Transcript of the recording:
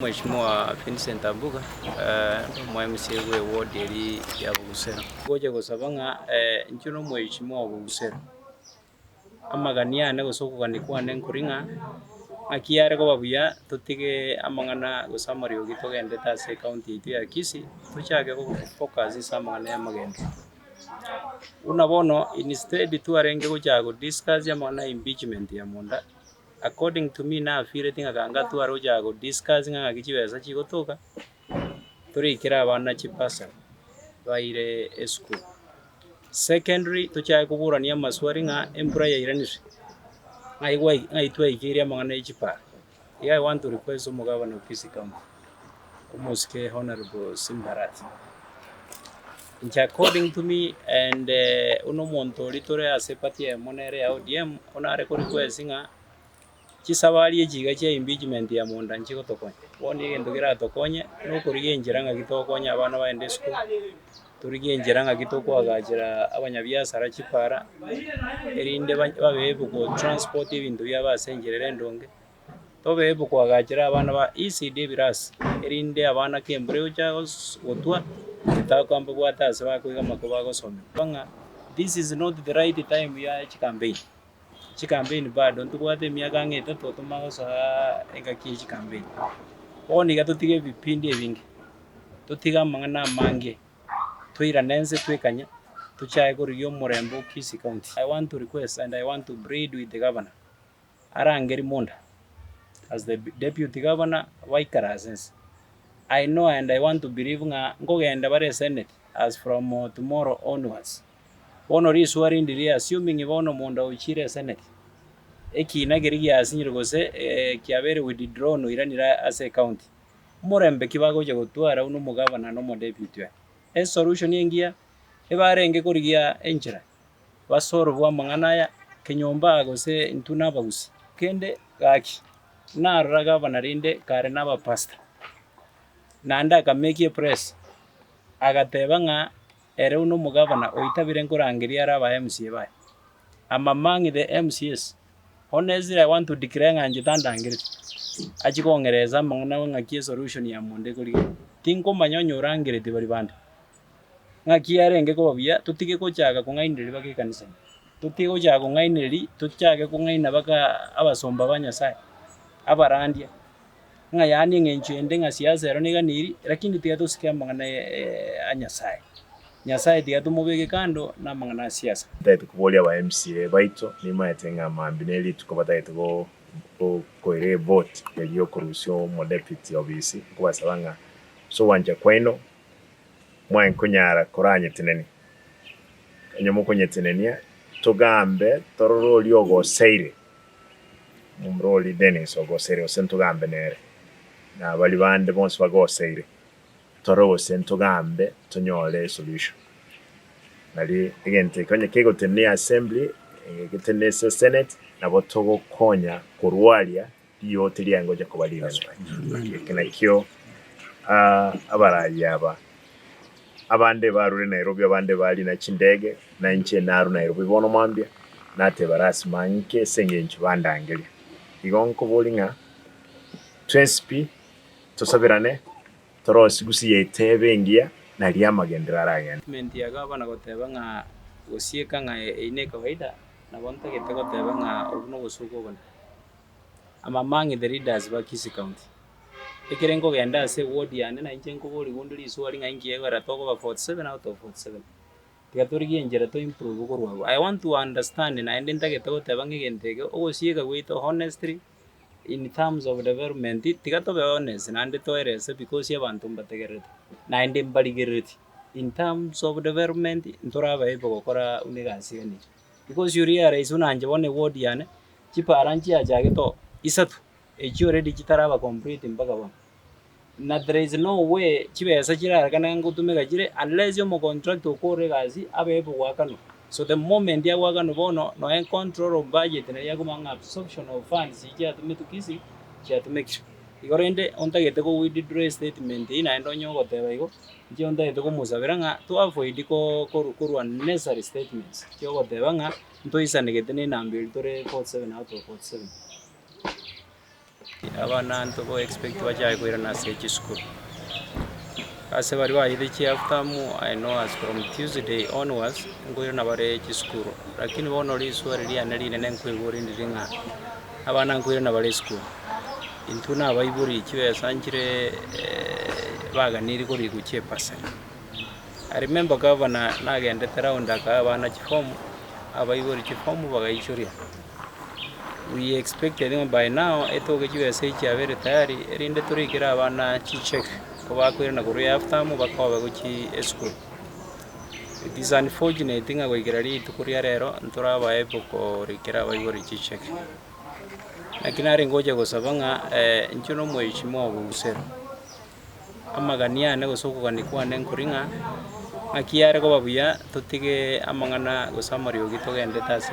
Mweshimiwa Vincent Ambuga, omo MCA bwe ward eria ya Bogusero. Ngocha gosaba ng'a inche na omweshimiwa o Bogusero, amagani ane gose okogania kwane nkori ng'a, ng'aki yare koba buya totige amang'ana gose amariogi togendete ase ecounty yaito ya Kisii, tochake go focus ase amang'ana ya amagenderero. Buna bono instead twarenge gochaka go discuss amang'ana ya impeachment ya monda. According to me nafeelete ng'a kanga tware gochaka go discuss ng'a ng'aki chibesa chigotoka, toreikere abana chibursary baire esukuru. Secondly, tochake koborania amaswali ng'a embura yairanire, ng'ai gwai ng'ai twaikeire amang'ana ya chipara. Iga I want to request omogabana o Kisii County, omosike Honourable Simba Arati, inche according to me and buna omonto oria tore ase eparty eyemo nere ya ODM, buna are ko request ng'a chisabari echi iga chia impeachment ya monda nchigotokonya. Bono egento keratokonye nokorigia enchera ng'aki togokonya abana bagende esukuru, torigie enchera ng'aki tokoagachera abanyabiasara chipara, erinde ba babe able go transport ebinto biabo ase enchera ere endonge. Tobe able koagachera abana ba ECD ebirasi, erinde abana ka embura egocha gos gotwa, etakoa mbabwate ase bakoiga amako bagosomigwa ng'a this is not the right time ya chicampaign, chicampaign bado ntobwate emiaka ang'e etato tomanye gosoa engaki ye chicampaign. Bono iga totige ebipindi ebinge, totige amang'ana amange, toirane ense twekanye, tochake korigia omorembe o Kisii County. I want to request and I want to plead with the governor. Arangerie Munda as the deputy governor baikare ase ense. I know and I want to believe ng'a nkogenda bare esenate as from tomorrow onwards. Bono riswa rinde riria assuming bono Munda ochire esenate, ekina keria giasinyire gose kiabeire withdrawn oiranire ase ecounty, omorembe ki bagocha gotwara buna omogavana na omodeputy oye? Esolution engiya ebarenge korigia enchera. Basorobwe amang'ana aya kenyomba gose intwe nabagusi. Kende gaki, narora gavana rinde kare nabapastor, naende akamake epress, agateba ng'a ere buna omogavana oitabire nkorangeria are aba MCA baye. I'm among the MCAs, honestly I want to declare ng'a inche tandangereti, achie kong'eresa amang'ana ng'aki esolution ya monto ekorigerwa. Tinkomanya onye orangereti baria bande. Ng'aki yarenge koba buya totige gochaka kong'ainereria baka ekanisa ime, totige gochaka kong'ainereria tochake kong'aina baka abasomba ba Nyasaye, abarandia, ng'a yaani eng'encho ende ng'a siasa ero niganiri, lakini tiga tosike amang'ana a Nyasaye. Nyasaye tiga tomobeke kando na amang'ana a siasa. Ntagete koboria aba MCA baito, nimaete ng'a mambia ne rituko batagete koira evote eria yokorusia omodeputy obisi, nkobasaba ng'a ase ogwancha kwaino Mwaye nkonyara koranyetenenia. Onye mokonyetenenia, togambe torore oria ogoseire, momura oria Dennis ogoseire gose ntogambe nere, na baria bande bonsi bagoseire, torore gose ntogambe tonyore esolution. Nari egento eke onye kegotenenia assembly, getenene ase senate, nabo togokonya korwaria Riote riaye ngocha koba rinene. Eke nakio abarai aba, abande barure Nairobi, abande barina chindege, na inche narure Nairobi bono mambia, nateba lasima ng'ike ase engencho bandangeria. Igo nkoboria ng'a twensi pi tosaberane, torosie gusii yaito ebe engiya, nario amagenderero aragende. Statement ya gavana goteba ng'a gosieka ng'a eyio ne kawaida, nabo ntagete goteba ng'a obwo nobosuku obonene. I'm among the leaders ba Kisii County. Ekere nkogenda ase eward yane na inche nkoborigwa onde riswali ng'a inki egera tokoba 47 out of 47. Tiga torigie enchera to improve korwa abwo. I want to understand naende ntagete goteba ng'a egento eke ogosieka gwaito honestly in terms of development tiga tobe honest naende toerese because abanto mbategererete naende mbarigerereti. In terms of development ntorabe able gokora buna egasi eye nere. Because you realize buna inche bono eward yane Chipara nchiachagete oo isato, echio already chitaraba complete mpaka bono. Na there is no way chibesa chirarekane ng'a ngotumeka chire unless omocontractor okore egasi abe able goakanwa. So the moment agoakanwa bono nonya control of budget naria akomanya ng'a absorption of funds echi chiatumetwe Kisii chiatumekire. Igo rende ontagete ko withdraw estatement eyio naende onye ogoteba igo, inche ontagete komosabera ng'a to avoid ko korwa unnecessary statements chiogoteba ng'a. Ntoisanegete nenamba eria tore 47 out of 47. Abana ntobo expect bachake koirana ase chisukuru. Ase baria bayete chi half term, I know as from Tuesday onwards, nkoirana bare chisukuru. Lakini bono riswali riane rinene nkoigwa rindire ng'a abana nkoirana bare esukuru. Intwe na abaibori chibesa nchire baganiri korikwa chiepasari. I remember governor nagendete round akaa abana chiform, abaibori chiform bagaichoria. We expected ng'a by now etoke chibesa echi chiabeire tayari erinde torikere abana chicheque kobakoirana korwa ehalf term bakobe gochia esukuru. It is unfortunate ng'a goikera rituko ria rero ntorabae able korikera abaibori chicheque. Naki nare ngocha gosaba ng'a inche na omweshimiwa obogusero, amagani ane gose okogania kwane nkori ng'a, ng'aki yare koba buya totige amang'ana gose amariogi togendete ase.